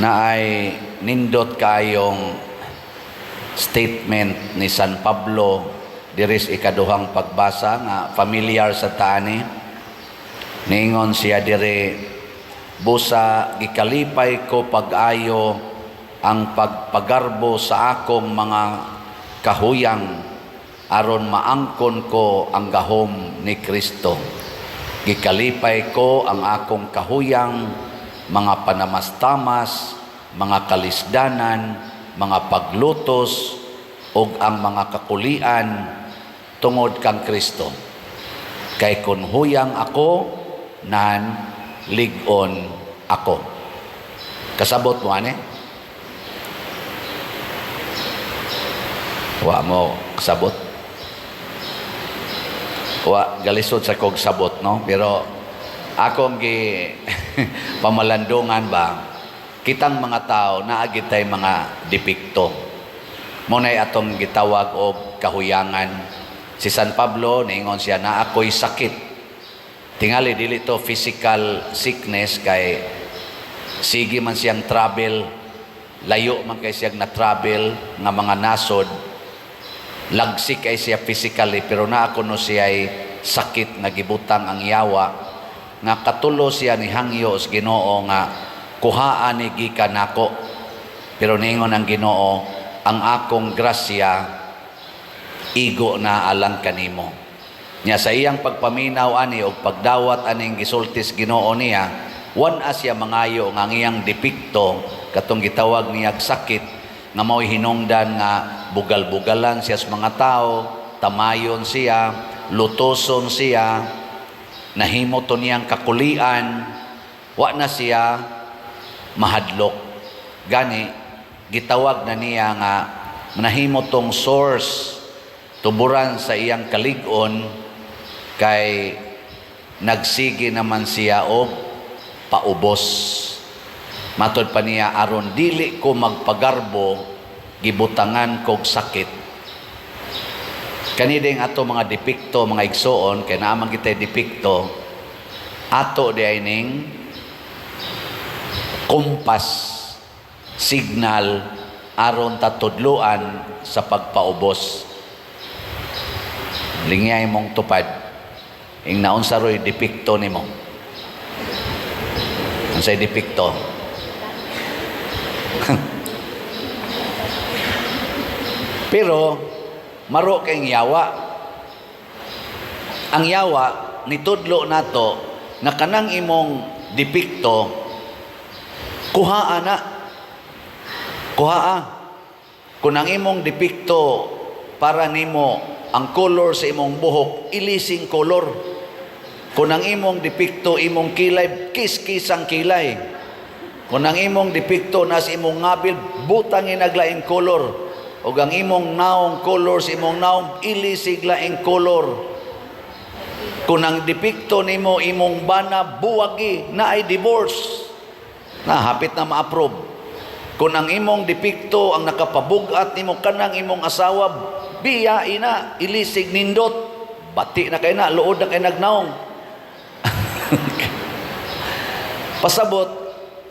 Naay nindot kayong statement ni San Pablo diri sa ikaduhang pagbasa nga familiar sa ta ani. Ningon siya diri, "Busa gikalipay ko pag-ayo ang pagpagarbo sa akong mga kahuyang aron maangkon ko ang gahom ni Kristo. Gikalipay ko ang akong kahuyang, mga panamastamas, mga kalisdanan, mga paglutos ug ang mga kakulian tungod kang Kristo. Kay kun huyang ako, nan lig-on ako." Kasabot mo ani? Wa mo kasabot? Wa galisod sa kog sabot, no? Pero akong gi pamalandungan ba, kitang mga tao naa gitay mga depekto. Mao nay atong gitawag og kahuyangan. Si San Pablo niingon siya na ako'y sakit. Tingali dili to physical sickness kay sige man siyang travel, layo man kay siyang na travel nga mga nasod, lagsik kay siya physically, pero naa kuno siya ay sakit nga gibutang ang yawa nga katulo siya ni hangyo sa Ginoo nga kuhaan ni gikan nako. Pero ningon ang Ginoo, "Ang akong grasya igo na alang kanimo." Nya sa iyang pagpaminaw ani og pagdawat aning gisulti sa Ginoo niya, wan-a siya mangayo nga ang iyang depekto, katong gitawag niyag sakit nga mao'y hinungdan nga bugal-bugalan siya sa mga tao, tamayon siya, lutoson siya, nahimo to niyang kakulian, wa na siya mahadlok. Gani gitawag na niya nga nahimo tong source, tuburan sa iyang kalig-on kay nagsige naman siya og paubos. Matod pa niya, "Aron dili ko magpagarbo, gibutangan kog sakit." Kani ding ato mga depekto, mga igsoon, kay naa man kitay depekto, ato di ay ning kompas, signal aron tatudluan sa pagpaubos. Lingyay mong tupad. Ing naunsa ro'y depekto nimo? Unsay depekto? Pero maro kay yawa. Ang yawa nitudlo nato nga kanang imong depekto kuhaa na. Kuhaa. Kung ang imong depekto para nimo ang color sa imong buhok, ilising color. Kung ang imong depekto imong kilay, kiskisang kilay. Kung ang imong depekto nas imong ngabil, butang inaglaing color. O ang imong naong, color sa imong naong, ilisig laing color. Kung ang depekto nimo imong bana, buwagi na ay divorce. Na hapit na ma-approve. Kung ang imong depekto ang nakapabugat nimo kanang imong asawa, biya ina, ilisig nindot. Bati na kay na, luod na kay nagnaong. Pasabot,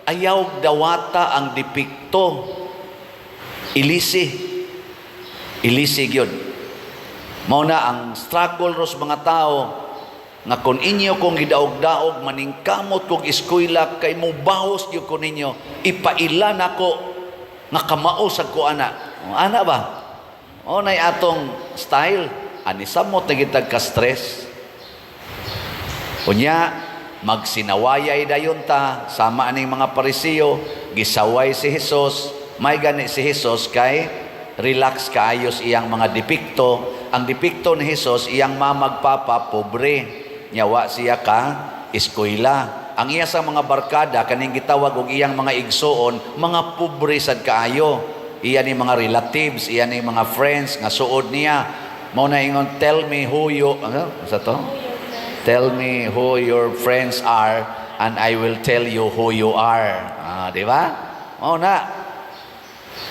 ayaw dawata ang depekto. Ilisi. Ilisi gyud. Mao na ang struggle ros mga tao nga kung inyo kong gidaog-daog, maningkamot kog eskwela kay mubahos gyud ko ninyo, ipaila nako nga kamao sad ko ana. O, ana ba? O nay atong style ani samot na gitag ka stress. Unya magsinawayay dayon ta sama aning mga Parisiyo, gisaway si Jesus. May gani si Jesus kay relax kaayos iyang mga depekto. Ang depekto ni Jesus, iyang mamagpapa pobre, nyawa siya ka eskwela. Ang iya sa mga barkada, kaning gitawag og iyang mga igsoon, mga pobre sad kaayo. Iya ni mga relatives, iya ni mga friends nga suod niya. Mao na ingon, "Tell me who you," ano sa to? "Tell me who your friends are and I will tell you who you are." Ah, di ba? Mao na.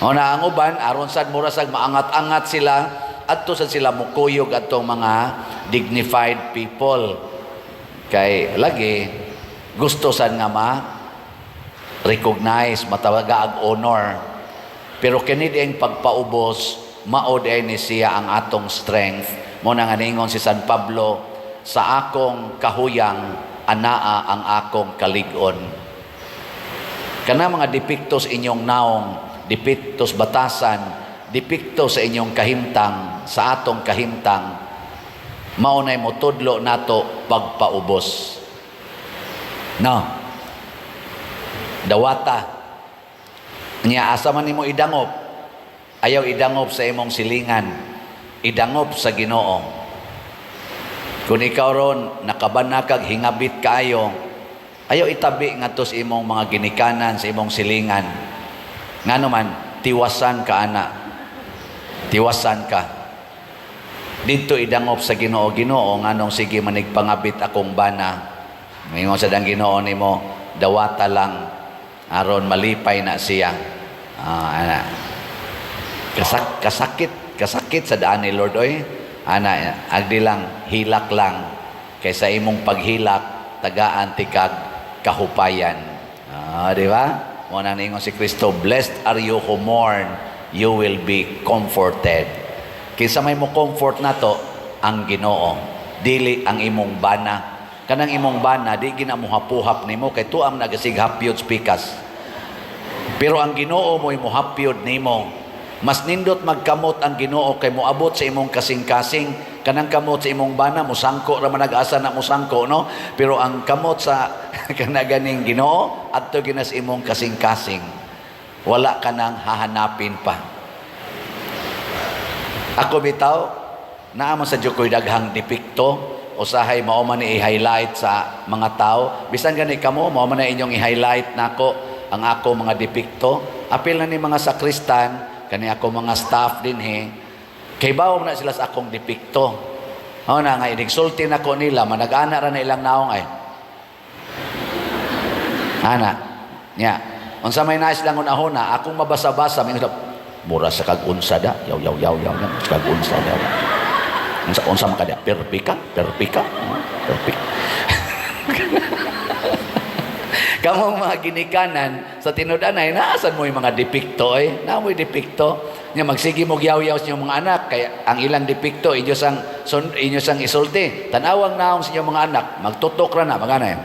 Mao na ang uban aron sad mura sad maangat-angat sila, adto sad sila mukuyog atong mga dignified people. Kay lagi gusto sad nga ma Recognize, matawaga ag honor. Pero kini dieng pagpaubos, mao diay ni siya ang atong strength. Mao na nga niingon si San Pablo, "Sa akong kahuyang anaa ang akong kalig-on." Kana mga depektos inyong naong, depektos batasan, depekto sa inyong kahimtang, sa atong kahimtang, mao nay motudlo nato pagpaubos. No. Dawata. Nya asa man nimo idangop? Ayaw idangop sa imong silingan. Idangop sa Ginoo. Kung ikaw ron nakabanakag hingabit kaayo, ayaw itabi ngadto sa imong mga ginikanan, sa imong silingan. Ngano man, tiwasan ka ana. Tiwasan ka. Didto idangop sa Ginoo. "Ginoo, nganong sige manig pangabit akong bana?" Mingon sa dang Ginoo nimo, "Dawata lang aron malipay na siya." Ah, ana. Kasakit, kasakit sa daan ni Lord oy. Ana, agdi lang, hilak lang. Kaysa imong paghilak, tagaan tikag kahupayan. Ah, di ba? Mao na ningon si Kristo, "Blessed are you who mourn, you will be comforted." Kinsa may mo comfort nato? Ang Ginoo. Dili ang imong bana. Kanang imong bana, di gina mo hapuhap nimo kay tuam nagasig hapyod pikas. Pero ang Ginoo mo'y mohapyod nimo. Mas nindot magkamot ang Ginoo kay moabot sa imong kasing-kasing. Kanang kamot sa imong bana, musangko ra man, nag-asa na musangko, no? Pero ang kamot sa kana ganing Ginoo, adto ginas imong kasing-kasing. Wala ka nang hahanapin pa. Ako bitaw, naa man sa ko'y daghang depekto, usahay mao man ni i-highlight sa mga tao. Bisan gani kamo, mao man na inyong i-highlight nako ang ako mga depekto. Apil na ni mga sakristan, kani ako mga staff dinhi, kay bawo na sila sa akong depekto. Mao na nga inigsulti nako nila, manag-ana ra na ilang naong ay. Ana. Nya. Unsa may nais lang unahona, akong mabasa-basa, may mura sa kag unsa da, yaw yaw yaw yaw, yaw, sa kag unsa da. Unsa unsa man ka da? Perpika, perpika, perpika. Kamong mga ginikanan sa tinud-anay, naasan mo yung mga depekto eh? Naa mo'y depekto. Nya magsige mo yaw-yaw sa inyong mga anak kay ang ilang depekto inyo sang son, inyo sang isulti. Tanawang naong sa inyong mga anak, magtutok ra na magana.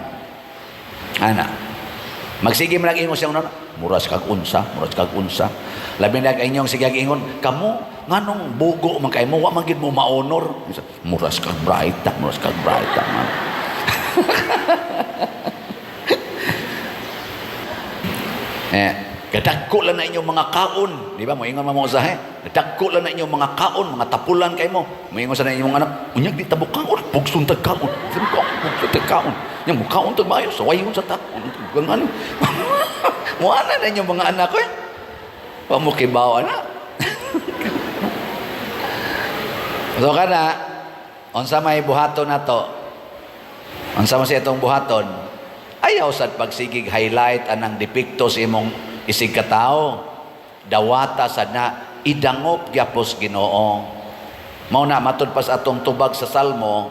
Ana. Magsige man lang ingon siyang mura sa kag unsa, mura sa kag unsa. Labi na inyong sige ingon, kamo nganong bugo man kay mo, wa man gid mo maonor. Mura sa kag bright, mura sa kag bright. Man. Eh, kadagko lang na inyong mga kaon, di ba? Moingon man mo usahay. Kadagko lang na inyong mga kaon, mga tapulan kay mo. Moingon sa na inyong anak, "Unyag di tabo kaon, pugsun tag kaon. Pugsun tag kaon. Nya mo kaon tag maayo, sawayon sa ta." Kung ano. Mo ana na inyong mga anak ko eh. Wa mo kibaw ana. So kana unsa may buhaton nato? Unsa man siya itong buhaton? Ayaw sad pagsigig highlight anang depekto sa imong isig katao. Dawata sad na, idangop gyapos Ginoo. Mao na matud pa sa atong tubag sa Salmo,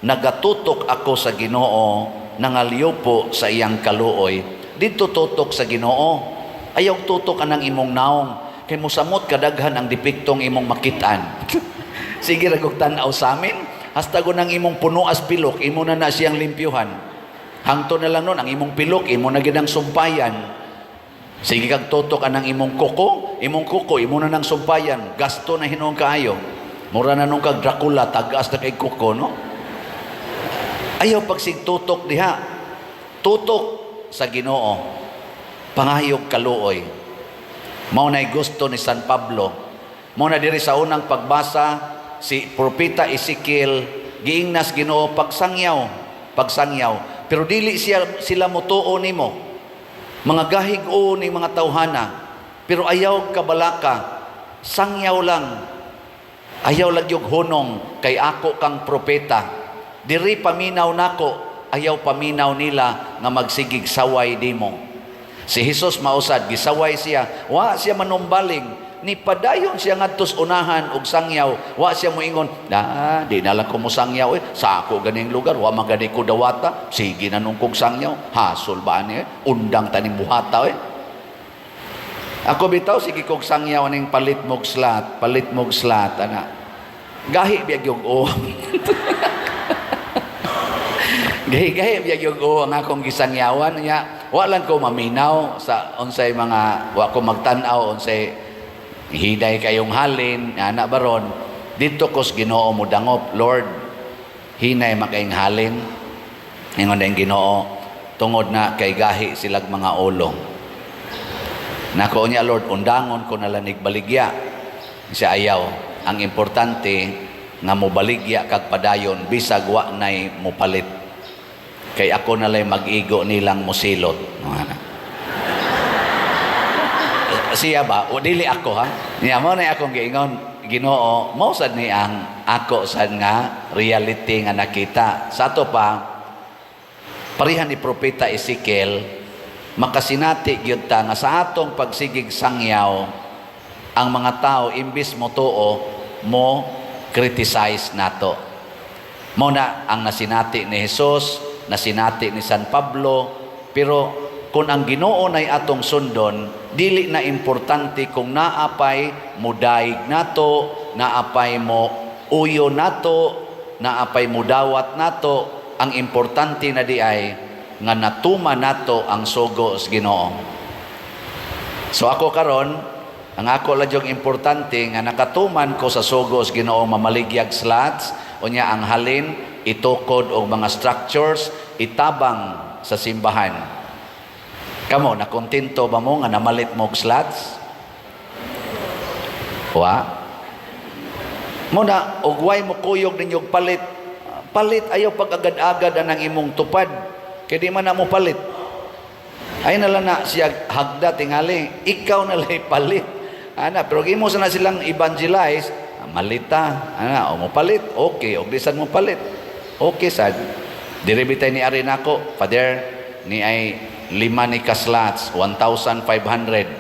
"Nagatutok ako sa Ginoo, nangalyupo sa iyang kaluoy." Didto tutok sa Ginoo. Ayaw tutok anang imong naong kay mosamot kadaghan ang depektong imong makitaan. Sige ra kog tan-aw sa amin, hasta go nang imong punuas pilok, imo na na siyang limpyuhan. Hangto na lang nun, ang imong pilok, imo na gid ang sumpayan. Sige kag tutok anang imong kuko, imo na nang sumpayan, gasto na hinuon kaayo. Mura na nung kag Dracula, tagas na kay kuko, no? Ayaw pagsigtutok diha. Tutok sa Ginoo. Pangayog kaluoy. Mao na'y gusto ni San Pablo. Mao na diri sa unang pagbasa, si Propeta Ezekiel giingnas Ginoo pagsangyaw, pagsangyaw. Pero dili siya sila motuo nimo. Mga gahig-o ni mga tawhana. Pero ayaw kabalaka, sangyaw lang. Ayaw lagyog hunong kay ako kang propeta. Diri paminaw nako, ayaw paminaw nila nga magsigig saway nimo. Si Jesus mausad, gisaway siya. Wa siya manumbaling. Ni padayon siya ngadtos unahan og sangyaw. Wa siya moingon, "Na, di na lang ko mo sangyaw eh. Sa ako ganing lugar, wa man gani ko dawata. Sige na nung kog sangyaw. Hasol ba ani eh? Undang taning buhata eh." Ako bitaw, sige kog sangyaw aning palit mog slot, palit mog slot ana. Gahi biya gyud o. Gahi-gahi biya gyud o ang akong gisangyawan niya. Wa lang ko maminaw sa unsay mga, wa ko magtan-aw unsay hinay kayong halin ana baron. Dito ko sa Ginoo modangop, "Lord, hinay makaing halin." Ingon ang Ginoo, "Tungod na kay gahi silag mga ulo." Nako niya, "Lord, undangon ko na lanig baligya." Siya, "Ayaw. Ang importante nga mobaligya kag padayon bisag wa nay mopalit. Kay ako na lay mag-igo nilang musilot." No, ana. Siya ba? O dili ako ha? Niya mo na akong giingon, "Ginoo, mao sad ni ang ako sad nga reality nga nakita." Sa ato pa, pareha ni Propeta Ezekiel, makasinati gyud ta nga sa atong pagsigig sangyaw, ang mga tao imbis mo tuo, mo criticize nato. Mo na ang nasinati ni Jesus, nasinati ni San Pablo, pero kung ang Ginoo nay atong sundon, dili na importante kung naapay mudayeg nato, naapay mo uyo nato, naapay mudawat nato. Ang importante na di ay nga natuma nato ang sugo sa Ginoo. So ako karon, ang ako lang yung importante nga nakatuman ko sa sugo sa Ginoo, mamaligyag slots, unya ang halin itukod og mga structures, itabang sa simbahan. Kamo, nakontento ba mo nga namalit mo og slots? Wa? Mo na, og way mo kuyog ninyo og palit. Palit, ayaw pag agad-agad anang imong tupad. Kay di man na mo palit. Ay na lang na siya hagda tingali. Ikaw na lang palit. Ana, pero imo sa na silang evangelize, ah, malita. Ana, o mo palit, okay. Og bisan mo palit, okay sad. Diri bitay ni ari nako, "Father, ni ay lima ni ka slots, 1,500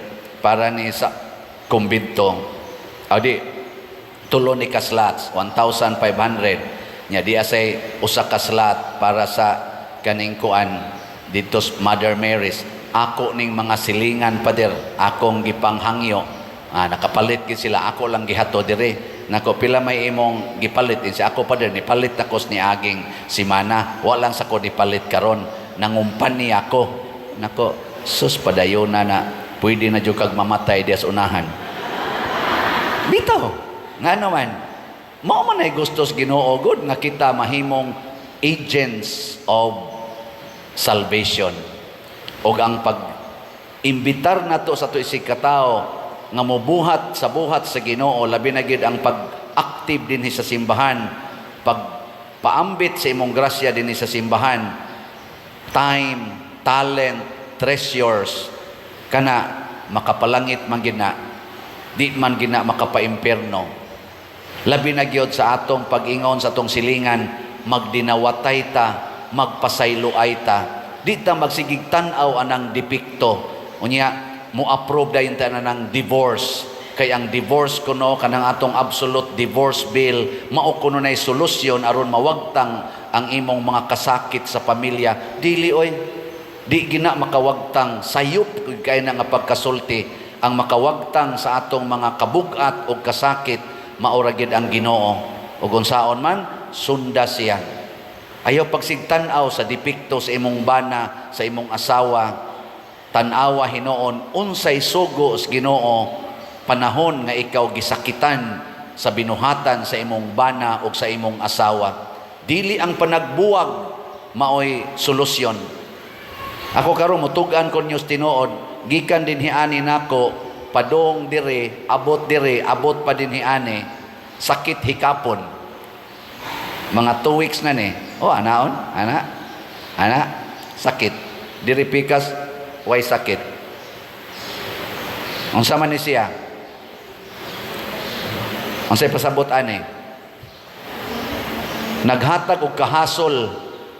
para ni sa kumbinto." O di, tulo ni ka slots, 1,500. Nya di asay usa ka slot para sa kaning kuan dito sa Mother Mary's. "Ako ning mga silingan, Pader, akong gipanghangyo." Ah, nakapalit gid sila, ako lang gihato dire. Nako, "Pila may imong gipalit?" Insi ako, "Pader, nipalit ako ni aging simana. Wa lang sa ko nipalit karon. Nangumpan ni ako." Nako, sus, padayon na na. Pwede na jud kag mamatay diya sa unahan. Bitaw. Nga naman, mao man ay gusto sa Ginoo gud nga kita mahimong agents of salvation. Og ang pag imbitar nato sa ato isig katawo nga mobuhat sa buhat sa Ginoo, labi na gyud ang pag-active dinhi sa simbahan, pag paambit sa imong grasya dinhi sa simbahan, time, talent, treasures, kana makapalangit man gina, di man gina makapaimpierno. Labi na gyud sa atong pag-ingon sa atong silingan, magdinawatay ta, magpasayloay ta, di ta magsigig tan-aw anang depekto. Unya mo approve dayon ta na ng divorce, kay ang divorce kuno, kanang atong absolute divorce bill, mao kuno nay solusyon aron mawagtang ang imong mga kasakit sa pamilya. Dili oy, di gina makawagtang, sayop kay na nga pagkasulti. Ang makawagtang sa atong mga kabugat o kasakit, maura gid ang Ginoo. Ug unsaon man, sunda siya. Ayaw pagsigtan-aw sa depekto sa imong bana, sa imong asawa. Tan-awa hinuon unsay sugo sa Ginoo panahon nga ikaw gisakitan sa binuhatan sa imong bana o sa imong asawa. Dili ang panagbuwag maoy solusyon. Ako karon, mutug-an ko niyo tinuod, gikan dinhi ani nako padong dire, abot dire, abot pa dinhi ani, sakit hikapon. Mga 2 weeks na ni. Oh, anaon, ana, ana, sakit. Diri pikas, way sakit. Unsa man ni siya? Unsay pasabot ani? Naghatag og kahasol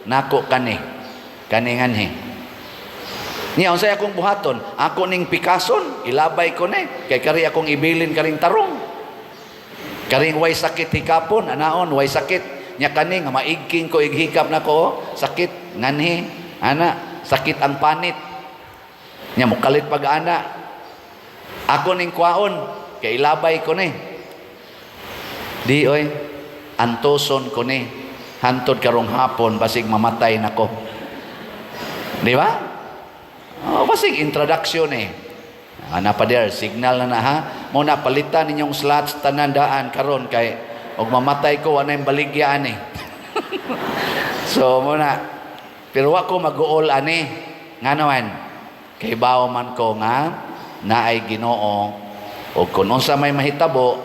nako kani. Kani nganhi. Niya, unsay akong buhaton? Ako ning pikason, ilabay ko ni. Kay kari akong ibilin karing tarong. Karing way sakit hikapon, anaon, way sakit. Nya kani nga maigking ko ighikap nako, oh, sakit nganhi, ana, sakit ang panit. Nya mukalit pag ana. Ako ning kwaon, kay ilabay ko ni. Di oy, antoson ko ni. Hantod karong hapon basig mamatay nako. Di ba? Oh, basig introduction eh. Ana pa der, signal na na ha. Mo na palitan ninyong slots tanan daan karon kay og mamatay ko, wa na yung baligyaan eh. So mo na, pero wa ko mag-uol ani. Ngano man? Kay bawo man ko nga naay Ginoo og kun unsa may mahitabo,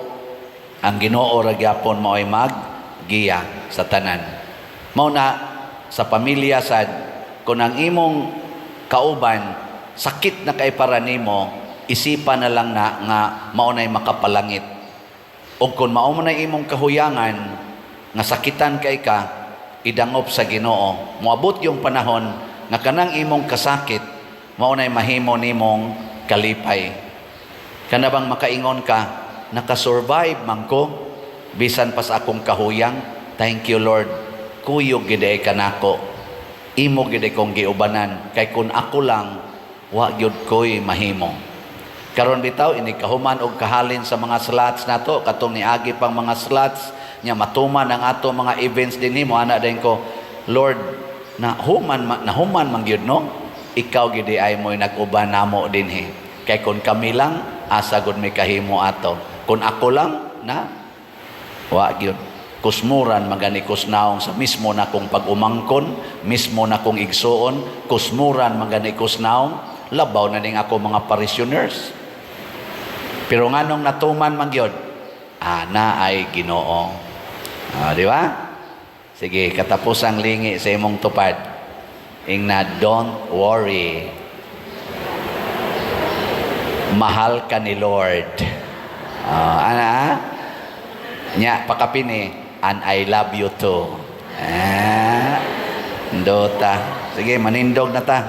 ang Ginoo ra gyapon maoy maggiya sa tanan. Mao na sa pamilya sad, kung ang imong kauban sakit na kay para nimo, isipan na lang na nga mao nay makapalangit. Ug kung mao man ay imong kahuyangan nga sakitan kay ka, idangop sa Ginoo. Moabot yung panahon nga kanang imong kasakit mao nay mahimo nimong kalipay. Kana bang makaingon ka, "Nakasurvive man ko bisan pa sa akong kahuyang. Thank you, Lord. Kuyog gid ka nako. Imo gid kong giubanan kay kun ako lang, wa gyud ko'y mahimo." Karon bitaw ini kahuman og kahalin sa mga slots nato, katong niagi pang mga slots nya, matuman ang ato mga events dinhi, mo ana din ko, "Lord, na human nahuman man gyud, no? Ikaw gid ay mo'y nag-uban namo dinhi. Kay kun kami lang, asa gud may kahimo ato? Kun ako lang na, wa gyud." Kusmuran magani kusnaong sa mismo na kong pag-umangkon, mismo na kong igsuon, kusmuran magani kusnaong, labaw na ning ako mga parishioners. Pero nganong natuman man gyud? Ana ay Ginoo. Ah, di ba? Sige, katapusang lingi sa imong tupad. Ingna, "Don't worry. Mahal ka ni Lord." Ah, ana? Nya pakapini, "And I love you too." Ah, ndota. Sige, manindog na ta.